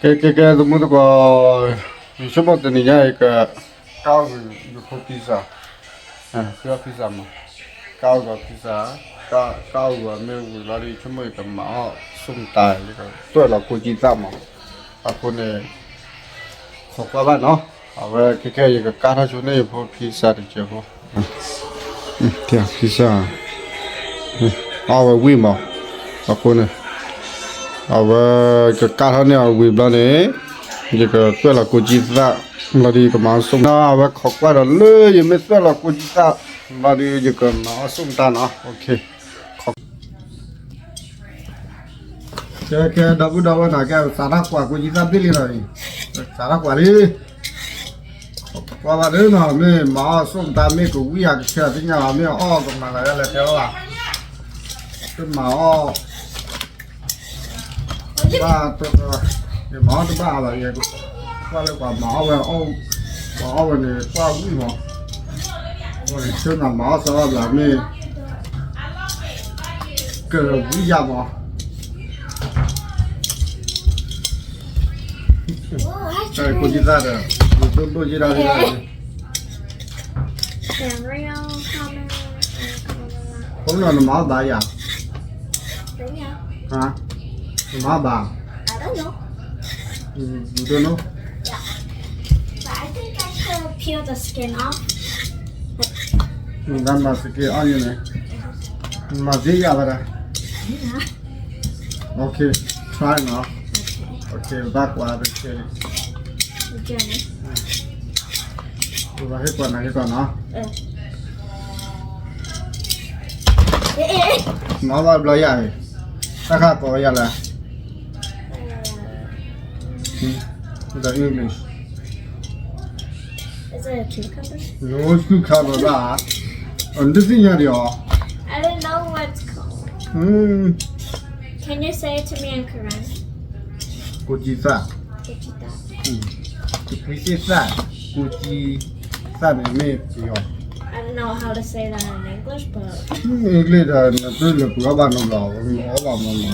ကဲ ကဲ ကဲ သမူသကိး, ယဆိကမိၣ်တနံၤညါအံၤက ကါအိၣ်က့ၤယဖိ pizza, ဃုအီၣ် pizza မး, ကါအိၣ်က့ၤ pizza, ကါအိၣ်က့ၤမ့ၢ်ဝံၤလီၤဒီး ယဆိကမိၣ်ယကမၤအီၣ် ส้มตำ, ယကသွဲၣ်လီၤကိၣ်ကံသၣ်မး, အဃိန့ၣ် ခိးကွၢ်ဘၣ်နီၤ, အဝဲခဲခဲယကကါထီၣ်ဆိန့ၢ်ယဖိ pizza တစဲးဖိ pizza အီၣ်ဝဲဝံၣ်မး, အဃိန့ၣ် အဝဲကကါထီၣ်န့ၢ်အဝံၤဘျီန့ၣ် ယကသွဲၣ်လီၤကိၣ်ကံသၣ်လီၤဒီး ယကမၤအီၣ် ส้มตำ, အဝဲခိးကွၢ်ဒီးလၢယမ့ၢ်သွဲၣ်လီၤကိၣ်ကံသၣ်လီၤဒီး ယကမၤအီၣ် ส้มตำ နီၤ, ကဲ ကဲ ဒီပုၢ်ဒီဝဲၢ်နီၤ, ကဲ စးထီၣ်ကွၢ်ကိၣ်ကံသၣ်ဘ့ၣ်လံနီၤ, စးထီၣ်ကွၢ်လံ, ကွၢ်ဘၣ်လၢနီၤ, မ့ၢ်မၤအီၣ် ส้มตำ မ့ၢ်ကဝံၣ်ဧါ ကဆၢသ့ၣ်ညါဘၣ်, မ့ၢ်အီၣ်ကမၤလၢယလဲၤတဲအီၣ်ဘၣ်, ကမၤအီၣ် ဘၣ်တ, ယမၤအီၣ်တဘၣ်ဘၣ်, ယကွၢ်လၢပှၤမၤအီၣ်ဝဲ, ပှၤအီၣ်ဝဲန့ၣ် ကွၢ်ဝံၣ်မး, အဃိန့ၣ် ဆၢနၤမၤအီၣ်စၢ်အီၣ်ဘျးမ့ၢ် ကဝံၣ်ယါမး, ကိၣ်ကံသၣ်ဒီး ယဒိၣ်ဒိၣ်ယဲဒၣ်ယဲဒၣ်, ဖိနီၤ နမၤအီၣ်ဘၣ်ယၤ, ဟါ, နမၤအီၣ်ဘၣ်, you don't know, နမၤ skin off န့ၣ်, နမၤသ့ယၤဘၣ်ဒၣ်, okay, try နီၤ, okay, ဘၣ်ကွၢ်တကဲလံ, ပဘၣ်ဟ့ၣ်ကွၢ်နၤဟ့ၣ်ကွၢ်နီၤ, မၤဘၣ်ဘျီယၤအံၤ, တၢ်ခါကိးဝဲယၤလဲၣ်, the English, no, cucumber ဘၣ်, နတသ့ၣ်ညါဒံးအီၤ, I don't know what it's called, can you say it to me in Karen, ကိၣ်ကံသၣ်, ကိၣ်ကံသၣ်, ကိၣ်ကံသၣ်, ကိၣ်ကံသၣ်န့ၣ်မ့ၢ်ပယီၤ, I don't know how to say that in English, but English ဒီး နသုလၢပှၤအီၣ်ဘၣ်နီတဘျီ, အီၣ်ဘၣ်မးမး,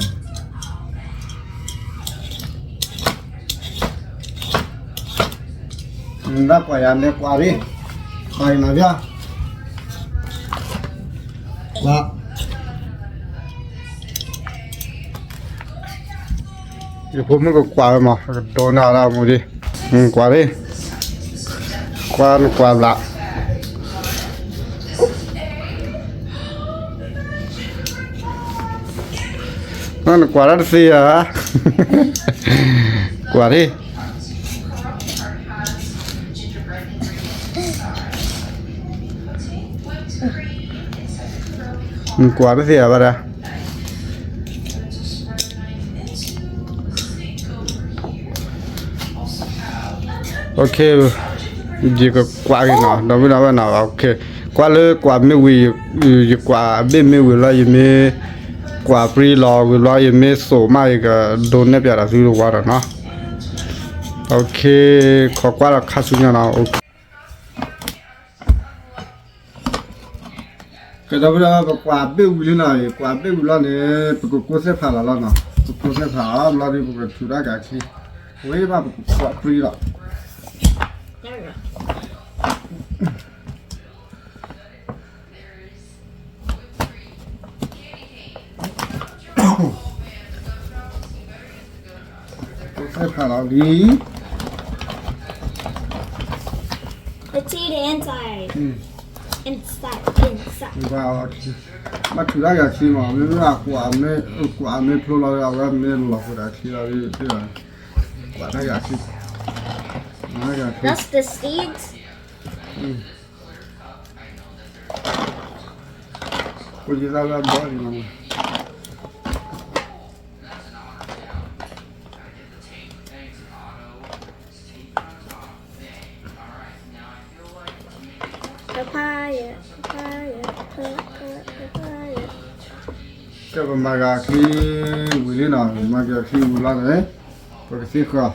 နဘၣ်ကွၢ်ယၤန့ၣ်ကွၢ်ရံၣ်, ကွၢ်အံၤနၤဗျာ, ကွၢ် ယဖိမုၣ်ကကွၢ်ဝဲမး, ကဒိးနၤဒၣ်မူဒံး, ကွၢ်ရံၣ်, ကွၢ်နကွၢ်ဘျး, နကွၢ်ဒၣ်တသ့ဧါ, ကွၢ်ရံၣ် ကွၢ်တသ့ဧါ ဘၣ်ဒၣ်, okay, ယကကွၢ်က့ၤနီၤ, ဒီပုၢ်ဒီဝဲၢ်နီၤ, okay, ကွၢ်လၢကွၢ်မ့ၢ်ဝံၤ, ယကွၢ်အဘ့ၣ်မ့ၢ်ဝံၤလီၤ, ယမ့ၢ်ကွၢ်ပြံလီၤဝံၤဘျီ ယမ့ၢ်သိးမး ယကဒိးနဲၣ်ပၠးဒီးသုတဝါဒီးနီၤ, okay, ခိးကွၢ်ဒီးခါဆူညါနီၤ, okay. ကဲ ဒီပုၢ်ဒီဝဲၢ် ပကွၢ်ဘ့ၣ်ဝံၤလံနီၤ, ကွၢ်ဘ့ၣ်ဝံၤလီၤန့ၣ် ပကကိးသ့ၣ်ဖးလီၤလီၤနီၤ, ပကိးသ့ၣ်ဖးအီၤဘျီဒီး ပကထုးတၢ်ကးချံ, ဝဲဘၣ်ပကကွၢ်ပြံလီၤ, ကိးသ့ၣ်ဖးလီၤလံ Let's see the inside. Inside, inside. ဘၣ်ထူးတၢ်ဂၤခံမး, မ့မ့ၢ်အကွၢ်မ့ၢ်, ကွၢ်မ့ၢ်ဖျိလီၤ အဝဲမ့ၢ်လီၤဃိးတၢ်ခံလီၤ, ကွၢ်တၢ်ဂၤခံ, ကွၢ်တၢ်ဂၤခံ, That's the seeds. ကိးယသးလၢအဘီလံမး. ကဲ ပမၤက့ၤအချံဝံၤလံနီၤ, ပမၤက့ၤအချံဝံၤလီၤန့ၣ်, ပကသံဃာ်,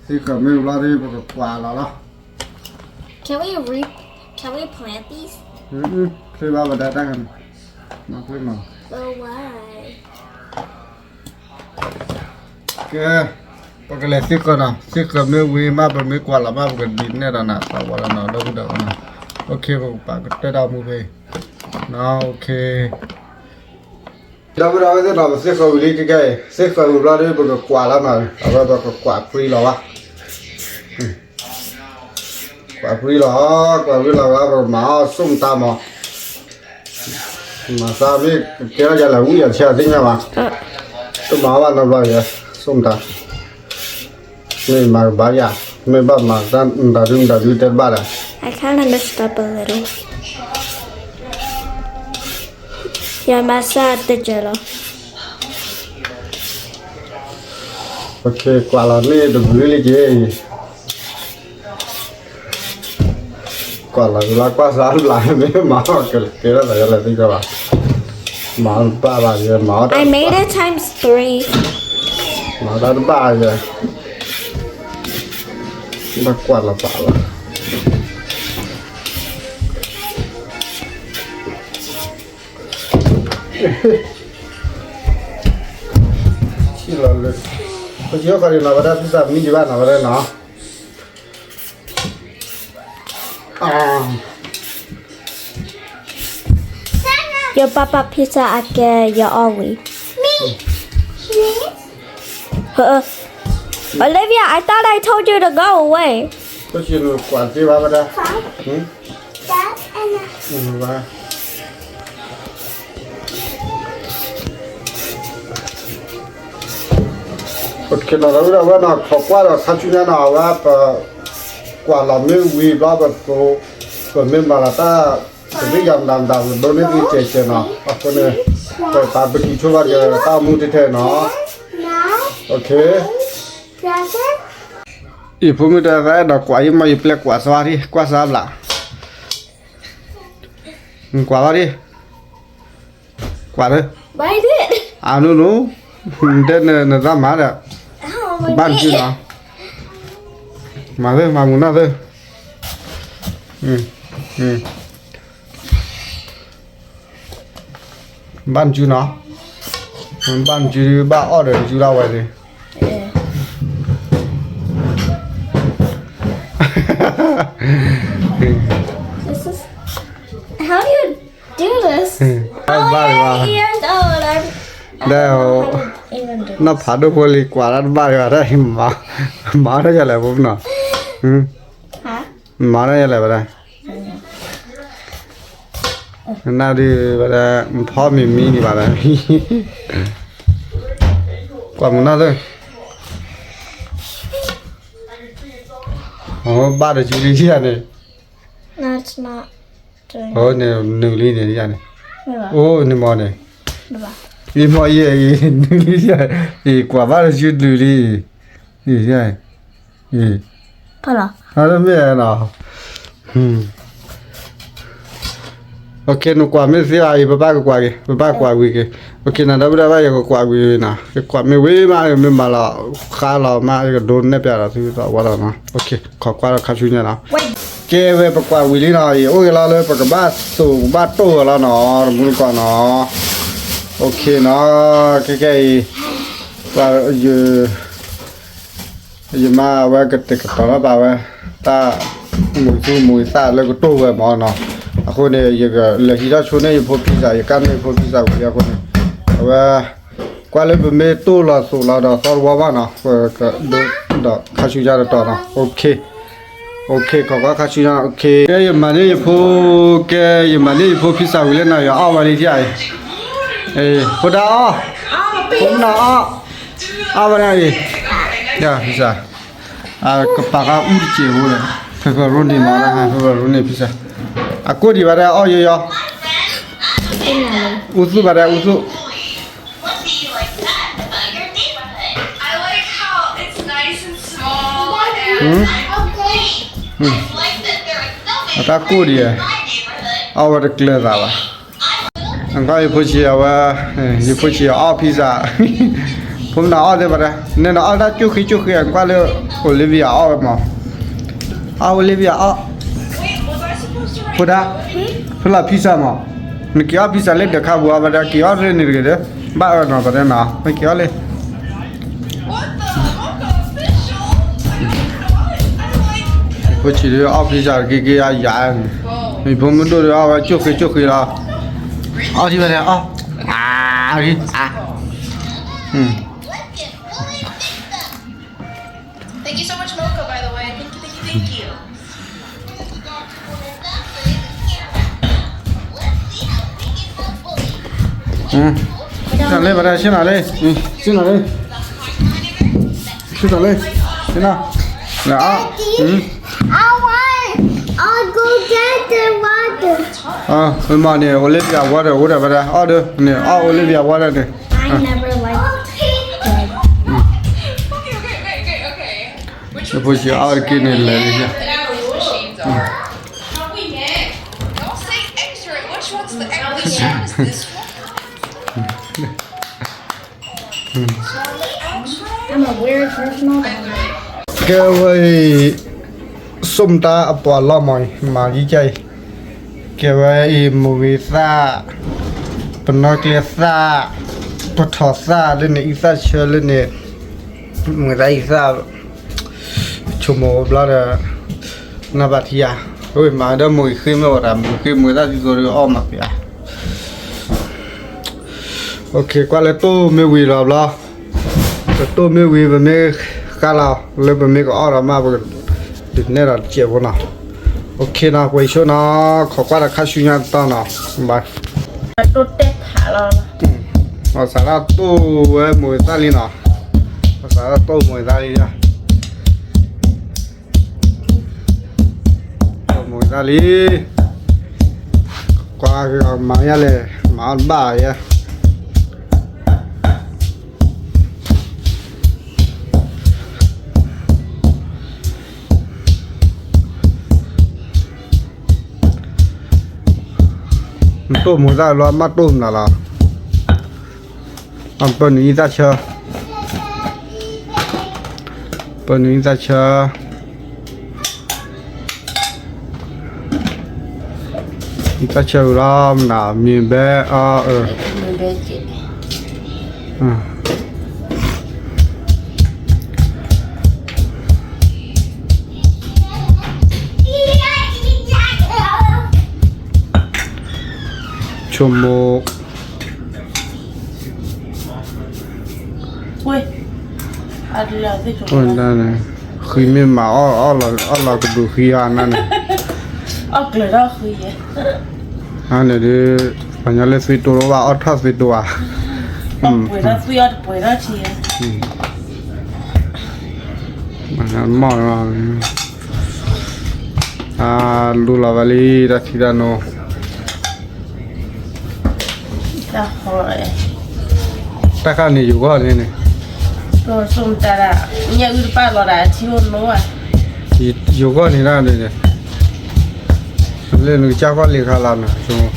သံဃာ်မ့ၢ်ဝံၤလီၤဒီး ပကကွၢ်လီၤလီၤ. Can we re-, can we plant these? ချ့ဘၣ်ဝဲဒၣ်တၢ်ဂၤန့ၣ်, မၤချ့မး. But why? ကဲ, ပကလဲၤသ့ၣ်ဃၢၤနီၤ, သ့ၣ်ဃၢၤမ့ၢ်ဝံၤမး ပမ့ၢ်ကွၢ်လီၤမး ပကဒုးနဲၣ်ဒီးနၤ သးဝီလီၤနီၤ ဒီပုၢ်ဒီဝဲၢ်နီၤ. ပကပာ်ကတၢၢ်တၢ်အိၣ်မူဖဲအံၤနီၤ. ဒီပုၢ်ဒီဝဲၢ်သ့ၣ်နီၤ ပသ့ၣ်ဃၢၤဝံၤလံ ခဲကဲအံၤ သ့ၣ်ဃၢၤဝံၤဘျီဒီး ပကကွၢ်လီၤနီၤ, အဝဲပကကွၢ်ပြံလီၤဘၣ် ကွၢ်ပြံလီၤ, ကွၢ်ပြံလီၤဘျီ ပကမၤအီၣ်စိၣ်မတၤမး, မၤသးမ့ၢ်ကဲထီၣ်ယၤလဲၣ် ဝံယၤဆဲးသ့ၣ်ညါဘၣ်, တမၤအီၣ်ဘၣ်နီတဘျီယဲ, စိၣ်မတၤ, မ့ၢ်မၤကဘၣ်ယၤ, မ့ၢ်ဘၣ်မၤတၢ်မတၤဒုမတၤဒုတဲတဘၣ်ဒီး, I kind of messed up a little. ယမၤစၢ်တကဲလီၤ. ပကကွၢ်လီၤန့ၣ်တဘျုးလံက့ၤအံၤ, ကွၢ်လီၤလၢကွၢ်စၢ်ဘျး မ့ၢ်မၤအီၣ်ကကဲထီၣ်သးယဲလဲၣ်သ့ၣ်ညါဘၣ်, မၤအီၣ်တဘၣ်ဘၣ်ယဲ မၤအီၣ် I made it times three. မၤတၢ်တဘၣ်ယဲ, ဘၣ်ကွၢ်လီၤပာ်လီၤ ထံၣ်လီၤလၢ, ပကဟီၣ်ခီဒံးနီၤ ဝဲဒၣ် pizza မံဒံးဘၣ်နီၤ ဝဲဒၣ်နီၤ, Your papa pizza အကဲ ယအီၣ်ဝံၤ, Olivia, I thought I told you to go away. ပကကွၢ်သ့ဘၣ်ဝဲဒၣ်, ပကနီၤဒီးဝဲဒၣ်ဝဲနီၤ ခိးကွၢ်ဒီးခါဆူညါနီၤ အဝဲပ, ကွၢ်လီၤမ့ၢ်ဝံၤဘျီ ပသိး, ပမ့ၢ်မၤလီၤတၢ်, ပမ့ၢ်ယၤမတၤမတၤ ပဒိးန့ၢ်သုစဲးစဲးနီၤ အဃိန့ၣ်, ပပာ်ပကံၢ်ဆိဘၣ်ဒီးတၢ်အိၣ်မူတထဲနီၤ, အံၤဖိမုၣ်တဲသးအဲၣ်ဒိးကွၢ်ယမီၢ် ယပျဲကွၢ်စှၤထံ ကွၢ်စှၤဘျး, ကွၢ်ဘၣ်ဒံး, ကွၢ်လၢ, အနုနု, တဲနသးမၤဒီး, ဘၣ်နစုနီၤ, မၤသ့ မၤမုာ်နီၢ်သ့, ဘၣ်နစုနီၤ, ဘၣ်နစု ဘၣ်အီၣ်ဒီးနစုလၢဝဲသ့ၣ် How do you do this? ဘၣ်ဘၣ်, ဒီး, နီၢ်ဖးဒိၣ်ဖိလံၤကွၢ်တၢ်တဘၣ်ဘၣ်, မၤထီၣ်ယၤလဲၣ်ဖိနီၤ, မၤထီၣ်ယၤလဲၣ်ဝဲဒၣ်, နဒုးဝဲဒၣ် ဖီမံၤမံၤဒံးဘၣ်ဒီး, ကွၢ်မုာ်နီၢ်သ့, ဘၣ်ဒီးစုလံယၤန့ၣ်, န့ၣ်နုာ်လံန့ၣ်ယၤန့ၣ်, အိၣ်န့ၣ်မ့ၢ်န့ၣ်, အံၤမ့ၢ်အံၤ နုာ်လံယၤ, အံၤကွၢ်ဘၣ်ဒီးစုနုာ်လံ, အံၤ, အံၤ, မ့ၢ်နီၤ နကွၢ်မ့ၢ်သ့ဘၣ်အံၤ ပဘၣ်ကကွၢ်က့ၤ ပဘၣ်ကွၢ်ဝံၤက့ၤ, နဒီပုၢ်ဒီဝဲၢ် ယကကွၢ်ဝံၤနီၤ ယကွၢ်မ့ၢ်ဝံၤမး မ့ၢ်မၤလီၤဃါလီၤမး ယကဒိးနဲၣ်ပျးဒီးသုသးဝါလီၤနီၤ, ခိးကွၢ်ဒီးခါဆူညါနီၤ, ကဲဝဲပကွၢ်ဝံၤလံနီၤ ယအိၣ်က့ၤလီၤလၢပကဘၣ်သူၣ်ကဘၣ်တိၢ်ဝဲလီၤနီၤ တမူတကိးနီၤ, နီၤ, ခဲကဲအံၤ ယမါအဝဲကတဲာ်ကတီၤထီၣ်ဘၣ်ဝဲ တၢ်မုာ်သူမုာ်သးလၢကတိၢ်ဝဲမ့ၢ်နီၤ, အဃိန့ၣ် ယကလဲၤဟံးထီၣ်ဆိန့ၢ်ယဖိ pizza ယကၢ်န့ၢ်ယဖိ pizza ဝံၤလံအဃိန့ၣ်, အဝဲ ကွၢ်လၢပမ့ၢ်တိၢ်လီၤသိးလီၤဒီးသီတဝီဘၣ်နီၤ ပကဒိးဒီးခါဆူညါတတီၤနီၤ, ခိးကွၢ်ခါဆူညါ, ကဲယမၤန့ၢ်ယဖိ, ကဲယမၤန့ၢ်ယဖိ pizza ဝံၤလံနီၤ ယအီၣ်ဝဲလံထံၣ်အံၤ, ဖိဒါအီၣ်, ဖိမနုၤအီၣ်, အီၣ်ဝဲဒၣ်အံၤ, pizza ကပာ်ဃာ်အူတစဲးဖိဒီး pepperoni မ့ၢ် pepperoni pizza အကိၣ်ဒံးဘၣ်ဒီးအီၣ်ယီယီ, အူသူၣ်ဘၣ်ဒီးအူသူၣ်, အတၢ်ကိၣ်ဒံး, အီၣ်ဝဲတကျၢၤသးဘၣ်. နကွၢ်ယဖိဆံးအဝဲ, ယဖိဆံးအီၣ် pizza, ဖိမနုၤအီၣ်သ့ဘၣ်ဒီး နဲနအီၣ်တၢ်ကၠိၣ်ဃံကၠိၣ်ဃံ နကွၢ်လၢ Olivia အီၣ်ဝဲမး, အီၣ် Olivia အီၣ်, ဖိဒါ, ဖဲလီၤ pizza မး, နက့ၤအီၣ် pizza လၢဒၢးခါပူၤအီၤဘၣ်ဒီး က့ၤအီၣ်လၢန့ၣ်တဂ့ၤဒီး, ဘၣ်အၢၣ်နီၤဘၣ်ဒီးနီၤ နက့ၤအီၣ်လၢ ဆံးဒုးအီၣ်ဖံစၢ်က့ၤက့ၤအယၤန့ၣ်, မ့ၢ်ဖိမုၣ်ဒိၣ်ဒီးအီၣ်ဝဲကၠိၣ်ဃ့ကၠိၣ်ဃ့လီၤ, အီၣ်ထံၣ်ဝဲန့ၣ်အီၣ်, အါ, အါ, ဆ့ၣ်နီၤလံ, ဆ့ၣ်နီၤလံ, ဆ့ၣ်နီၤလံ, ဆ့ၣ်နီၤ, လၢအီၣ်, I want, I'll go get the water. မ့ၢ်န့ၣ် Olivia water အိၣ်ဒီးဝဲဒၣ် အီၣ်ဒီးန့ၣ် အီၣ် Olivia water န့ၣ်, I never liked red. ဖိဆံးအီၣ်တက့ၢ်န့ၣ်လဲၤလံ, I'm a weird person. ကဲဝဲအံၤ, ဆိမိၣ်တၢ်အပှၤလီၢ်မးအံၤ မၤယံကၢ်အံၤ, ကဲဝဲအံၤ မုၢ်ဂ့ၤသၣ်, ပနီၣ်ကျဲသၣ်, ပထီၣ်သၣ်လၢန့ၣ်အံသၣ်ဆၢလၢန့ၣ်, မုၢ်ဂ့ၤသၣ်အံသၣ်, ဆိကမိၣ်ဘျီဒီး, နဘၣ်ထံၣ်ယၤ, ဝဲမၤဒီးမုၢ်ဂ့ၤဃ့မ့ၢ်ဝဲဒၣ် မုၢ်ဂ့ၤဃ့မုၢ်ဂ့ၤသၣ်သံသိးဒီးအီၣ်မၤပျး ကွၢ်လၢတိၢ်မ့ၢ်ဝံၤလီၤဘျီ, ပတိၢ်မ့ၢ်ဝံၤ ပမ့ၢ်ဃါလီၤ လၢပမ့ၢ်ကအီၣ်ဒီးမး ပကဒုးနဲၣ်ဒီးတစဲးဖိနီၤ, နီၤ ပှဲၤဆိနီၤ, ခိးကွၢ်ဒီးခါဆူညါတတီၤနီၤ, ဘၣ်, ပစးထီၣ်တိၢ်ဝဲမုၢ်ဂ့ၤသၣ်လံနီၤ, ပစးထီၣ်တိၢ်မုၢ်ဂ့ၤသၣ်လံ, တိၢ်မုၢ်ဂ့ၤသၣ်လံ, ကွၢ်မၤယါလဲၣ်, မၤအီၣ်တဘၣ်ယါ တိၢ်မုၢ်သၣ်လီၤ မ့ၢ်တိၢ်မနုၤလီၤ, ပၢနုာ်အံသၣ်ဆၢ, ပၢနုာ်အံသၣ်ဆၢ, အံသၣ်ဆၢဝံၤလီၤမနုၤ မ့ၢ်ဘဲအီၤ, ဆိကမိၣ် ဝဲဒၣ်န့ၣ်, ဃံမ့ၢ်မၤအီၣ်, အီၣ်လီၤကဒုးဃံဧါန့ၣ်, အီၣ်ကျၢၤထီၣ်ဃံ, အန့ၣ်ဒုး, ပှၤညီလၢသွံတိၤလီၤဘၣ် အီၣ်ထီၣ်သွံတိၤဧါ, ပှဲၤထီၣ်သွံအီၣ်တပှဲၤထီၣ်ထံ, မ့ၢ်, အလူလီၤဝဲလံ တၢ်ထံတၢ်နိ တၢ်ဃီ, တၢ်ဃီန့ၣ် ယိၤဂီၢ်န့ၣ်န့ၣ်, ညၣ်အုၣ်တပၣ်လီၤဒၣ်ထံအိၣ်နိဧါ, ယိၤဂီၢ်န့ၣ်ဒၣ်န့ၣ်, လၢနကစၢ်ဂီၢ်လံၤခါလီၤန့ၣ်, အိၣ်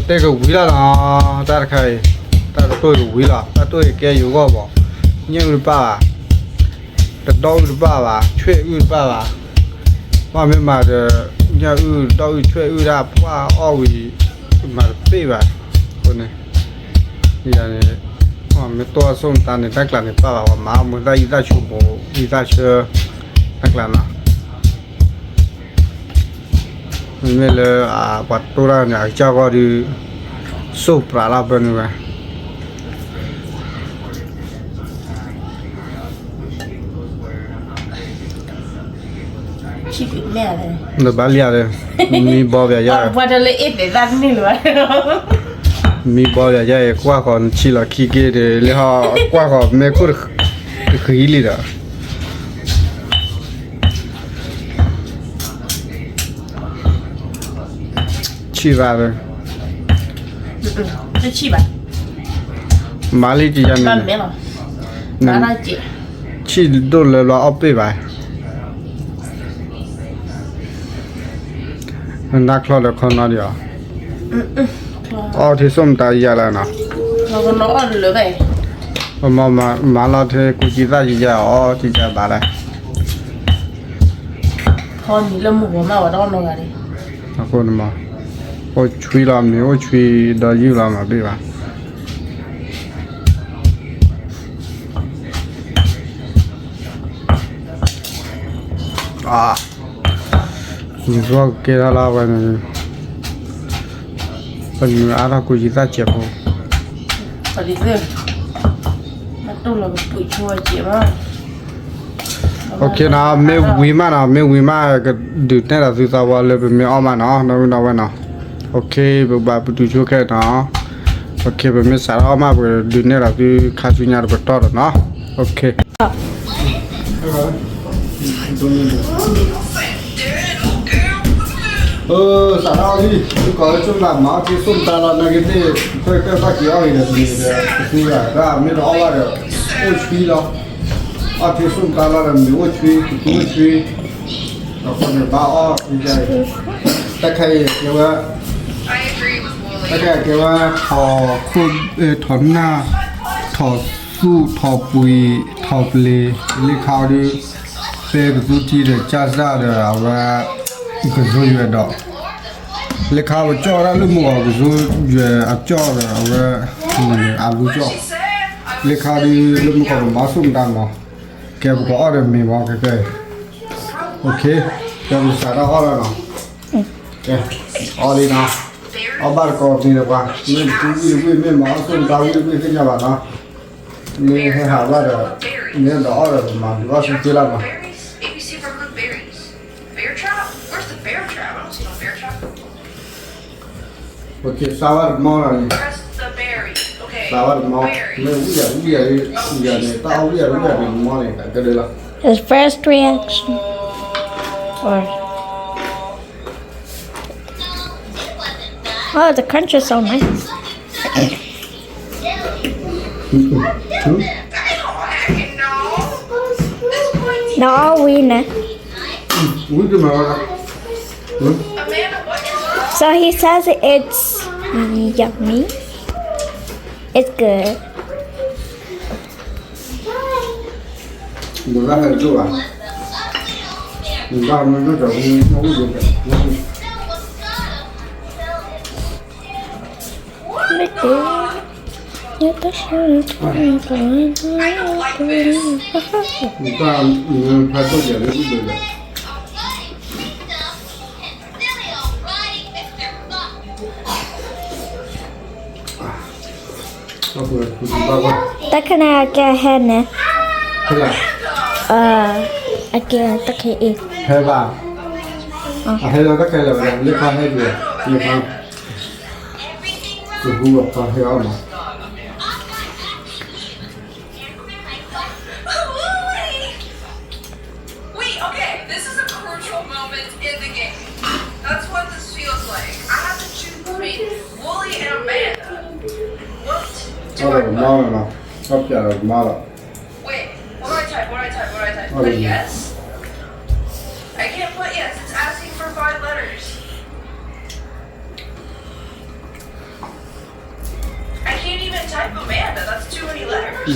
တဲကဝံၤလီၤနီၤ, တၢ်တခါအံၤ, တၢ်တတိၢ်ကဝံၤလီၤ တၢ်တိၢ်ကဲယိၤဂီၢ်ဘၣ်, ညၣ်အုၣ်တပၣ်ဘၣ်, တဒီအုၣ်တပၣ်ဘၣ် ဆွဲၣ်အုၣ်တပၣ်ဘၣ်, ဘၣ်မ့ၢ်မၤဒီး, ညၣ်အုၣ်ဒီအုၣ် ဆွဲၣ်အုၣ်ဒၣ် ပှၢ်အီၣ်ဝံၤ, မၤတပ့ၢ်ဘၣ်, အဃိန့ၣ်, ယၤန့ၣ်, မ့ၢ်တိၢ်အစိၣ်မတၤန့ၣ် တၢ်ကျးန့ၣ်ပၣ်ဘၣ် ပှၤမၤအီၣ်မူသၣ်အံသၣ်ဆိကမိၣ် အံသၣ်ဆၢ, တၢ်ကျးနီၤ မ့မ့ၢ်လၢ, ပှၤတိၢ်တၢ်န့ၣ် အကစၢ်ဂီၢ်ဒီး, စိၢ်ပြးလၢပၢနုာ်ဝဲ, နဘၣ်လံဧါ, မံဘီပယါ, မံဘီပယါယဲ ကွၢ်ဃီၤနဆံလီၤခံက့ၤဒီး လၢဟီကွၢ်ဃီၤမဲာ်ခိၣ်တဃံလံဒီး ဆံၣ်သး, တဆံၣ်ဘၣ်, မၤလံကယၤန့ၣ်, ဆံၣ်ဒိၣ်လၢလီၤအီၣ်ပ့ၢ်ဘၣ်, နနါချီဒီးခီနီဒီး, အီၣ်ထံဆိကမိၣ်တၢ်ယၤလၢနီၤ, မၤလီၤထဲကူကံသၣ်ယၤအီၣ်ထံယၤဘၣ်လၢ ဖီမံၤလၢမုၢ်ဂီၤမးဝဲတအီၣ်နီတဂၤန့ၣ်, အဃိန့ၣ်မး, အိၣ်ဆွံလီၤမ့ၢ်အိၣ်ဆွံဒီးယုၢ်လီၤမၤဘ့ၣ်ဘၣ်, ယသီၣ်ကဲထီၣ်လၢဝဲန့ၣ်, ပနုာ်အါထီၣ်ကူယံသၣ်စဲးဖိ, โอเคနီၤ, မ့ၢ်ဝံၤမးနီၤ, မ့ၢ်ဝံၤမး ကဒုးနဲၣ်ဒီးသုသးဝီလၢပမ့ၢ်အီၣ်မးနီၤ, နီၣ်ဝံၤနီၣ်ဝဲနီၤ. โอเค, ပဘၣ်ပတုာ်ဆိခဲနီၤ. โอเค, ပမ့ၢ်စးထီၣ်အီၣ်မး ပကဒုးနဲၣ်ဒီးသုခါဆူညါတပတီၢ်ဒီးနီၤ. โอเค စးထီၣ်လံ, သုကိးလၢဆိၣ်မတၤမၤအီၣ်ထံဆိၣ်မတၤလီၤ နာ်က့သ့ၣ်, တၢ်ကၢၣ်ဘၣ်က့ၤအီၣ်ဂ့ၤဒီးတမံၤဒီး ကသံဘၣ်တၢ်မ့ၢ်တအီၣ်ဘၣ်ဒီး အိၣ်ဆှံလီၤ. အီၣ်ထံဆိၣ်မတၤလီၤဒီးမ့ၢ်အိၣ်ဆှံ ကသူအိၣ်ဆှံ, အဃိန့ၣ်ဘၣ်အီၣ်, တၢ်ခဲအံၤကဲဝဲ, တၢ်ခဲအံၤကဲဝဲ ထိးခိၣ်, ထိးနၢ်, ထိးသူၣ်, ထိးပှံၤ, ထိးပလ့ၤ, လၢခါအီၤဒီး ပဲကသူထံဒီးကၢ်စၢ်ဒီးအဝဲ ကစိယွဲၤဒီး, လၢခါပကၠီၣ်ဝဲဒၣ်လၢမုၢ်ဂီၤကစိယွဲၤအကၠီၣ်ဒီးအဝဲ အလူကၠီၣ်, လၢခါဒီးလၢမုၢ်ဂီၤပမၤဆိၣ်မတၤမး, ကဲပကအီၣ်ဒီးမ့ၤမး ကဲကဲ, ကဲပစးထီၣ်အီၣ်လီၤနီၤ, ကဲ, အီၣ်လံနီၤ, အီၣ်ဘၣ်တကိးမ့ၤဒီးပှၤ, မ့ၢ်တဝံၣ်တဝံၣ်မ့ၢ်မၤအီၣ်ဆိၣ်မတၤဝံၣ်တဝံၣ်သ့ၣ်ညါဘၣ်နီၤ, မ့ၢ်ဟဲဟးဘၣ်ဒီး, မ့ၢ်ဒီးအီၣ်ဒီးပမၤဒုးအီၣ်ဆူၣ်ချ့လီၤနီၤ. Okay, စးဝါတမီလီၤန့ၣ်, စးဝါတမီ, မ့ၢ်ဝံၣ်ယၤတဝံၣ်ယၤ, ယၤန့ၣ် တၢ်အီၣ်ဝံၣ်ယၤတဝံၣ်ယၤန့ၣ် မီန့ၣ် ကဒၢလီၤ. His first reaction. Or, oh, the crunch is so nice. ဒီးအီၣ်ဝံၤန့ၣ်, ဝံၣ်တမၤဝဲ, so he says it's yummy. It's good. ဘၣ်ဟဲကၠိၣ်ဘၣ်, ဘၣ်မ့ၢ်ကၠိၣ်, ဘၣ်မ့ၢ်ဖးကၠိၣ်ယၤလၢဝံၣ်ဒိၣ်ယၤ. တၢ်ခဲန့ၣ်အကဲဟဲန့ၣ်, အကဲတၢ်ခဲအံၤ, ဟဲဘၣ်, အဟဲလီၤတၢ်ခဲလၢာ်ဝဲဒၣ် လၢခါဟဲက့ၤ, လၢခါ, ကဟူအဖီဟဲအီၣ်မး. Wait, okay, this is a crucial moment in the game. That's what this feels like. I have to choose between Wooly and Amanda. What do I အီၣ်ဒီးကမီလီၤနီၤ, အီၣ်ပျးဒီးကမီလီၤ. Wait, what do I type? What do I type? What do I type? Put yes? I can't put yes. It's asking for five letters. I can't even type Amanda. That's too many letters.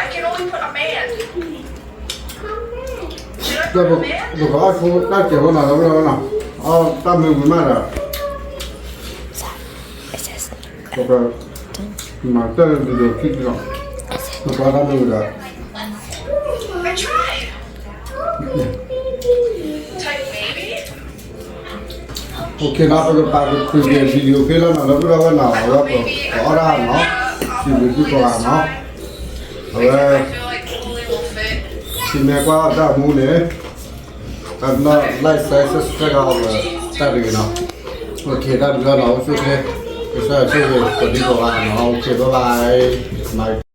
I can only put a man. Should I put a man? ပကအီၣ်ဆိတၢ်စဲးဖိနီၤ လၢဝဲနီၤ, အီၣ်တၢ်မ့ၢ်ဝံၤမးဒီး, ပကမၤတၢ် video ခံလီၤ, ပကအီၣ်တၢ်မ့ၢ်ဝံၤဒီး I tried. Type maybe. Okay နီၤ, ပကပာ်ကတုၤက့ၤ video ဖဲလီၤနီၤ လၢပရၢဝဲနီၤ, အဝဲပကအီၣ်တၢ်နီၤ, စံးဘျုးသုကိးဂၤနီၤ, အဝဲ စံးမ့ၢ်ကွၢ်တၢ်မူန့ၣ်, အနီၢ် like share subscribe အဝဲတၢ်တဂ့ၤနီၤ. Okay တၢ်ဘျုးနီၤ, အိၣ်ဆူၣ်ချ့, ကစၢ်ဆိၣ်ဂ့ၤ ပဒံကိးဂၤနီၤ, Okay bye bye.